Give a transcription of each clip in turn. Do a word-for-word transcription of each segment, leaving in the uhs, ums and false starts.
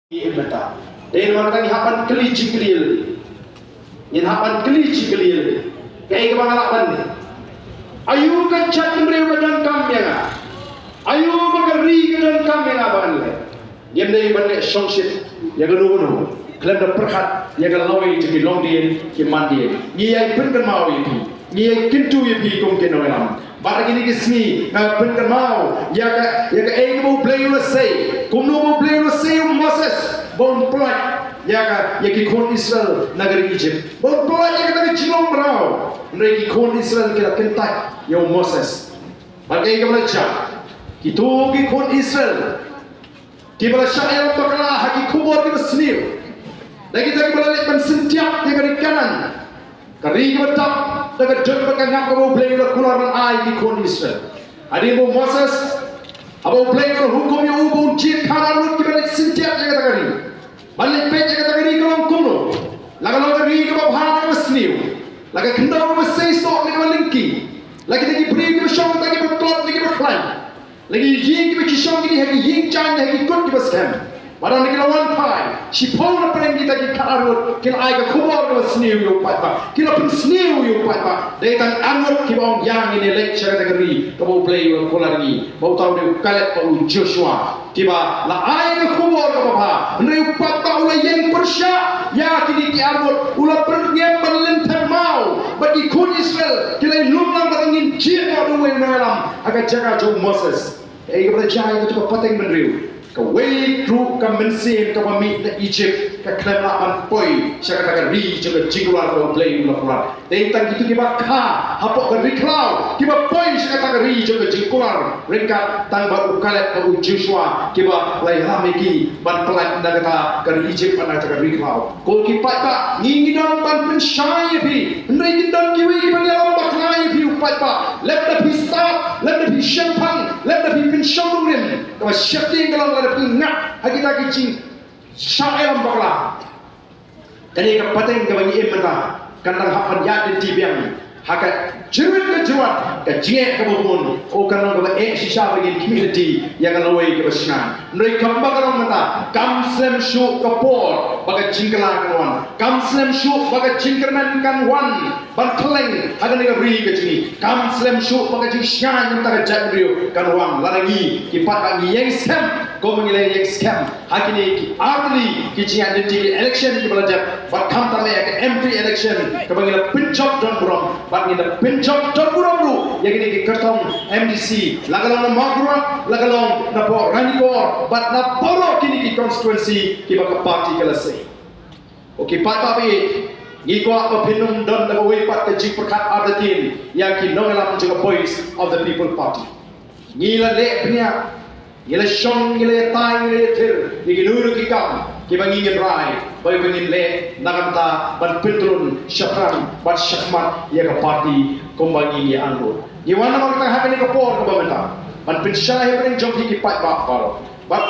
Ïa mynta. Dei namar kata ngi hap ban kylli jingkylli ïa lade. Ngin hap ban kylli jingkylli ïa lade. Kaei kaba nga lah ban leh? Aïu ka jaitbynriew ka donkam ïa nga? Aïu ba ka ri ka donkam ïa nga ban leh? Ngim dei ban leh shongshit ïa kano kano khlem da pyrkhat ïa ka lawei jong ki longdien ki mandien. Ngi ïai pynkynmaw ïa phi. Ngi ïai kyntu ïa phi kum ki nongïalam. Bad ha kine ki sngi nga pynkynmaw ïa ka, ïa kaei kaba U Blei u la sei, kumno ba U Blei u la sei u Moses ba un pyllait ïa ka, ïa ki khun Israel na ka ri Egypt, ba un pyllait ïa kata ka jinglong mraw. Hynrei ki khun Israel ki la kyntait ïa u Moses. Bad kaei kaba la jia, kito ki khun Israel kiba la shah ïalam bakla ha ki khubor kiba sniew, da kita kiba la leit ban syntiat ïa ka ri Kanaan, ka ri kaba dap da ka dud bad ka ngap kaba U Blei u la kular ban ai ki khun Israel. Hadien ba u Moses, haba U Blei u la hukum ïa u ba un jied khatar ngut kiba leit syntiat ïa kata ka ri. Ban leit peit ïa kata ka ri ka long kumno. La ka long ka ri kaba bha ne kaba sniew, la ka khyndew kaba seisoh ne kaba lyngkhi, la kita ki briew kiba shong kita kiba tlot ne kiba khlaiñ, la ki ïing kiba ki shong kine ha ki ïing jaiñ ne ha ki kut kiba skhem. Bad haba ki la wan phai shiphew na pdeng kita ki khatar ngut, ki la ai ka khubor kaba sniew ïa u paidbah, ki la pynsniew ïa u paidbah. Dei tang arngut kiba ong ïa ngi, ngin leit sha kata ka ri kaba U Blei u la kular ïa ngi, ba uta u dei u Kaleb bad u Joshua, kiba la ai ka khubor kaba bha. Hynrei u paidbah u la ïeng pyrshah ïa kine ki arngut, u la pyrngem ban lynthem maw. Bad ki khun Israel ki la ïalum lang bad ngin jied noh da uwei u nongïalam ha ka jaka jong u Moses. Kaei kaba la jia ïa kata ka pateng bynriew? Kawei ruh ka mynsiem kaba mih na Egypt ka khlem lah ban poi sha kata ka ri jong ka jingkular kaba U Blei u la kular. Dei tang kito kiba kha hapoh ka ri khlaw kiba poi sha kata ka ri jong ka jingkular, ryngkat tang bad u Kaleb bad u Joshua kiba la ïalam ïa ki ban pyllait na kata ka ri Egypt bad na kata ka ri khlaw. Ko ki paidbah, ngi ngi don ban pynshai ïa phi, hynrei kin don kiwei kiban ïalam bakla ïa phi u paidbah. Lada phi stad, lada phi shemphang, lada phi pynshong nongrim, kaba sheptieng ka long lada phi ngat ha kita ki jingshah ïalam bakla. Kane ka pateng kaba ngi im mynta kan dang hap ban ïaid lynti biang ha ka jingwit ka jingwat, ka jingeh kaba bun. O, kan long kaba eh shisha ba ngin khmih lynti ïa ka lawei kaba shngaiñ. Hynrei kumba ka long mynta, kam slem shuh ka por ba ka jingkylla kan wan. Kam slem shuh ba ka jingkyrmen kan wan ban kylleng ha kane ka ri ka jong ngi. Kam slem shuh ba ka jingshngaiñ na ka bynta ka jaitbynriew kan wan lada ngi ki paidbah ngi ïeng skhem kumba ngi la ïeng skhem ha kine ki artylli ki jingïaid lynti, ki election kiba la dep, bad khamtam eh ka M P election kaba ngi la pynjop don burom, bad ngi la pynjop don burom ruh ïa kine ki kyrtong M D C, la ka long na Mawkyrwat, la ka long na Ranikor, bad na baroh kine ki constituency kiba ka party ka la sei. Ko ki paidbah, ngi kwah ba phin ym don da kawei pat ka jingpyrkhat artatien ïa ki nongïalam jong ka Voice of the People Party. Ngi la leh bniah, ngi la shong, ngi la ïatai, ngi la ïathir ïa kino kino ki kam kiba ngi ngin rai ba ngin leh na ka bynta ban pyntrun shaphrang bad shakhmat ïa ka party kumba ngi ngi angnud. Ngi wan namar kata ha kane ka por kaba mynta ban pynshai hapdeng jong phi ki paidbah baroh, bad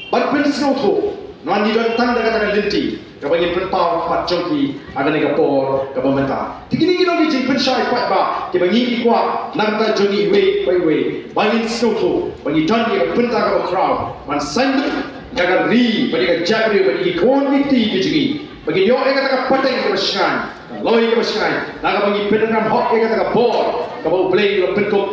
ban pynsngewthuh, ngi don tang da kata ka lynti kaba ngin pynpaw ha khmat jong phi ha kane ka por kaba mynta. Te kine ki long ki jingpynshai paidbah kiba ngi ngi kwah na ka bynta jong ngi iwei pa iwei ba ngin sngewthuh ba ngi don ïa ka bynta kaba khraw ban saiñdur ïa ka ri bad ïa ka jaitbynriew bad ïa ki khun ki kti ki jong ngi, ba ngin ïoh ïa kata ka pateng kaba shngaiñ, ka lawei kaba shngaiñ, na kaba ngi pyndonkam hok ïa kata ka bor kaba U Blei u la pynkup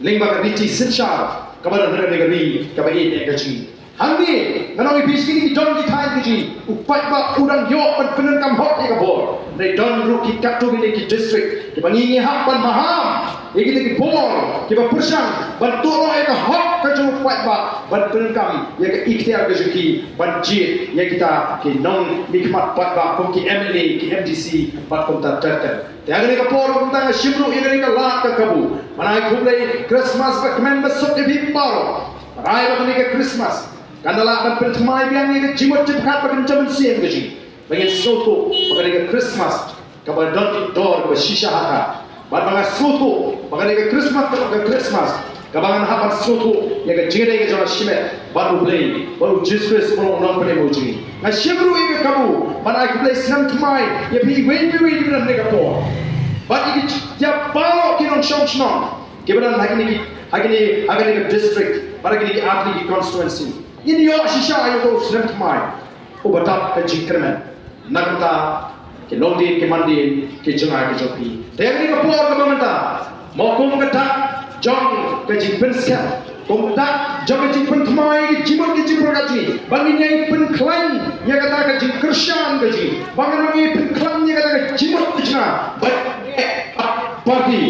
lyngba ka riti synshar kaba don ha kane ka ri kaba ïeit ka jong ngi. Hangne ngan ong ïa phi, sha kine ki don ki thaiñ ki jong ngi, u paidbah u dang ïoh ban pyndonkam hok ïa ka bor. Hynrei don ruh ki katto katne ki district kiba ngi ngi hap ban maham ïa kita ki bor kiba pyrshang ban tuh noh ïa ka hok ka jong u paidbah ban pyndonkam ïa ka iktiar ka jong ki ban jied ïa kita ki nongmihkhmat paidbah kum ki M L A, ki M D C bad kumta ter ter. Te ha kane ka por kumta nga shim ruh ïa kane ka lad ka kabu ban ai khublei Christmas ba kmen ba suk ïa phi baroh. Ban ai ba kane ka Christmas kan da lah ban pynthymmai biang ïa ka jingmut jingpyrkhat bad ka jingmynsiem ka jong ngi, ba ngin sngewthuh ba kane ka Christmas kaba don ki dor kaba shisha ha ka, bad ba nga sngewthuh ba kane ka Christmas ka long ka Christmas kaba ngan hap ban sngewthuh ïa ka jingïadei ka jong nga shimet bad U Blei bad U Jisu Khrist uba long u nongpynim jong ngi. Nga shim ruh ïa ka kabu ban ai khublei sngewthuh thymmai ïa phi iwei pa iwei kiba don ha kane ka por, bad ïa ki, ïa baroh ki nongshong shnong kiba don ha kine ki, ha kine, ha kine ki district bad ha kine ki artylli ki constituency. Ngin ïoh shisha ïa uto u snem thymmai uba dap ka jingkyrmen na ka bynta ki longdien ki mandien ki jong nga ki jong phi. Te ha kane ka por kaba mynta, mo kum ka dak jong ka jingpynskhem, kum ka dak jong ka jingpynthymmai ka jingmut ka jingpyrkhat jong ngi, ba ngin ïai pynkhlaiñ ïa kata ka jingkyrshan ka jong ngi, ba ngin ïai pynkhlaiñ ïa kata ka jingmut ka jong nga ba ngi leh party,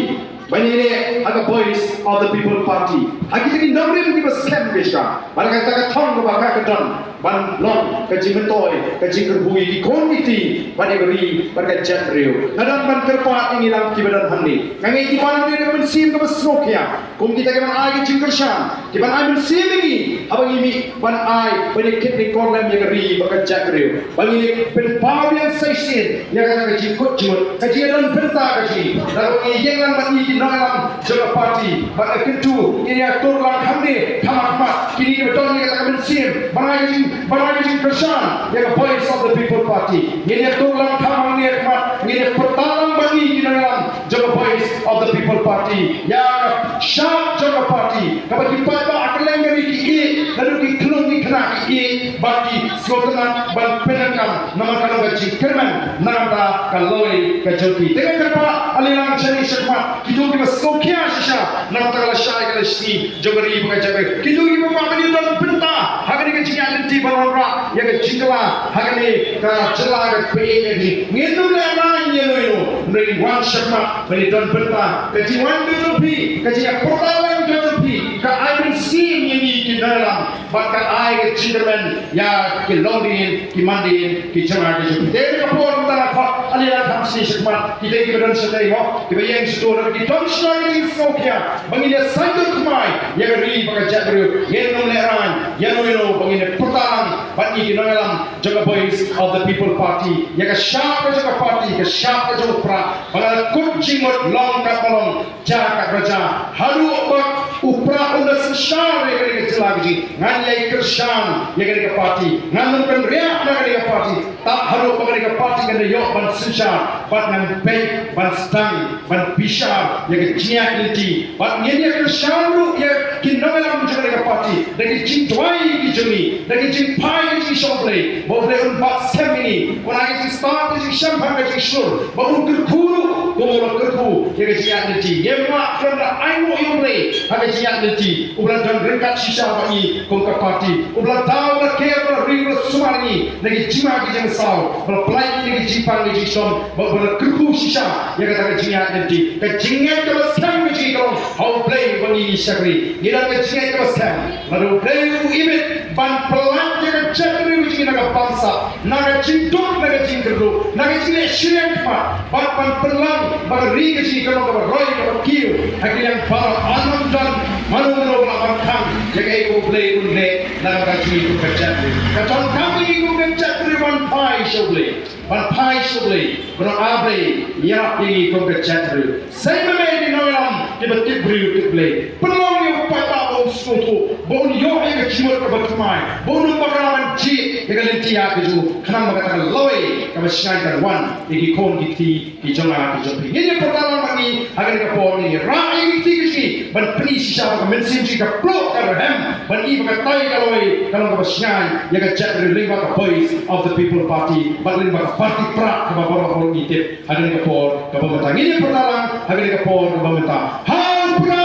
ba ngi leh ha ka Voice of the People Party, ha kita ki nongrim kiba skhem ki jong nga. Bad kata ka thong kaba ka ka don ban long ka jingmyntoi, ka jingkyrhuh ïa ki khun ki kti bad ïa ka ri bad ka jaitbynriew. Nga don ban kyrpad ïa ngi lang kiba don hangne. Nga ngeit kiba don hangne ka mynsiem kaba sngewkhia kum kita kiban ai ka jingkyrshan, kiban ai mynsiem ïa ngi haba ngi mih ban ai, ban ïa kit ryngkor lem ïa ka ri bad ka jaitbynriew. Ba ngi leh pynpaw biang sa shisien ïa kata ka jingkut jingmut, ka jingdon bynta ka jong ngi. Lada ba ngi ïeng lang bad ngi ki nongïalam jong ka party, bad nga kyntu ngin ïa tur lang hangne kham ha khmat, kine kiba don ïa kata ka mynsiem ban ai ka jing, ban ai ka jingkyrshan ïa ka Voice of the People Party. Ngin ïa tur lang kham hangne ha khmat, ngin ïa pyrta lang bad ngi ki nongïalam jong ka Voice of the People Party, ïa ka shap jong ka party, kaba ki paidbah ha kylleng ka ri ki ïeit, naduh ki khlung ki khynnah ki ïeit, bad ki sngewtynnat ban pyndonkam namar ka long ka jingkyrmen na ka bynta ka lawei ka jong ki. Te nga kyrpad, ale lang shane shakhmat, kito kiba sngewkhia shisha na ka bynta ka lashai ka lashisngi jong ka ri bad ka jaitbynriew, kito kiba kwah ban ïadon bynta ha kane ka jingïaid lynti ban wanrah ïa ka jingkylla ha kane ka jylla kaba ïeit ka jong ngi, ngin ym lehrain ïano ïano, hynrei wan shakhmat ban ïadon bynta. Ka jingwan ka jong phi, ka jingïapyrta lang ka jong phi, ka ai mynsiem ïa ngi ki nongïalam, bad ka ai ka jingkyrmen ïa ki longdien ki mandien ki jong nga ki jong phi. Te ha kane ka por mynta nga khot ale lang kham shane shakhmat, kita kiba don shatei mo, kiba ïeng shato, lada ki don shisha ka jingsngewkhia ba ngin ïa saiñdur thymmai ïa ka ri bad ka jaitbynriew, ngin ym lehrain ïano ïano, ba ngin ïa pyrta lang bad ngi ki nongïalam jong ka Voice of the People Party ïa ka shap ka jong ka party, ka shap ka jong u Prah, ba la kut jingmut long katba long, jia katba jia, haduh ba u Prah un da synshar ïa kane ka jylla ka jong ngi. Ngan ïai kyrshan ïa kane ka party, ngan ym kynriah na kane ka party, tad haduh ba kane ka party kan da ïoh ban synshar, bad ngan peit ban sdang ban bishar ïa ka jingïaid lynti. Bad ngin ïa kyrshan ruh ïa ki nongïalam jong kane ka party da ki jingduwai ki jong ngi, da ki jingphai ki jong ngi sha U Blei, ba U Blei un bat skhem ïa ngi, un ai ka jingstad ka jingshem bad ka jingshur, ba un kyrkhu ruh kumba u la kyrkhu ïa ka jingïaid lynti. Ngim lah khlem da ainguh ïa U Blei ha ka jingïaid lynti, uba la don ryngkat shisha bad ngi kum ka party, uba la daw, uba la ker, uba la ri, uba la sumar ïa ngi na ki jingma ki jingsaw, ba la pynlait ïa ngi na ki jingpang ki jingshitom, bad uba la kyrkhu shisha ïa kata ka jingïaid lynti. Ka jingngeit kaba skhem ka jong ngi ka long ha U Blei uba ngi shakri. Ngi don ka jingngeit kaba skhem, lada U Blei u imit ban pynlait ïa ka jaitbynriew ka jong ngi na ka bamsap, na ka jingduk, na ka jingkyrduh, na ka jingleh shiliang khmat, bad ban pynlong ba ka ri ka jong ngi kan long kaba roi kaba kiew ha ki liang baroh. Ym don mano mano ba lah ban khang ïa kaei kaba U Blei un leh na ka bynta jong ngi kum ka jaitbynriew. Ka donkam ïa ngi kum ka jaitbynriew ban phai sha U Blei, ban phai sha U Blei, ban ong, A Blei, ïarap ïa ngi kum ka jaitbynriew. Seng ma me ki nongïalam kiba tip briew tip Blei. Pynlong ïa u paidbah ba un sngewthuh, ba un ïoh ïa ka jingmut kaba thymmai, ba un ym bakla ban jied ïa ka lynti ïa ka jong u, khnang ba kata ka lawei kaba shngaiñ kan wan ïa ki khun ki kti ki jong nga ki jong phi. Ngin ïa pyrta lang bad ngi ha kane ka por, ngin ïa rah ïa ki kti ki jong ngi ban pyni shisha ba ka mynsiem jong ngi ka pluh ka rhem ban i ba katai ka lawei ka long kaba shngaiñ ïa ka jaitbynriew lyngba ka Voice of the People Party bad lyngba ka party Prah kaba baroh baroh ngi tip ha kane ka por kaba mynta. Ngin ïa pyrta lang ha kane ka por kaba mynta. Ha u Prah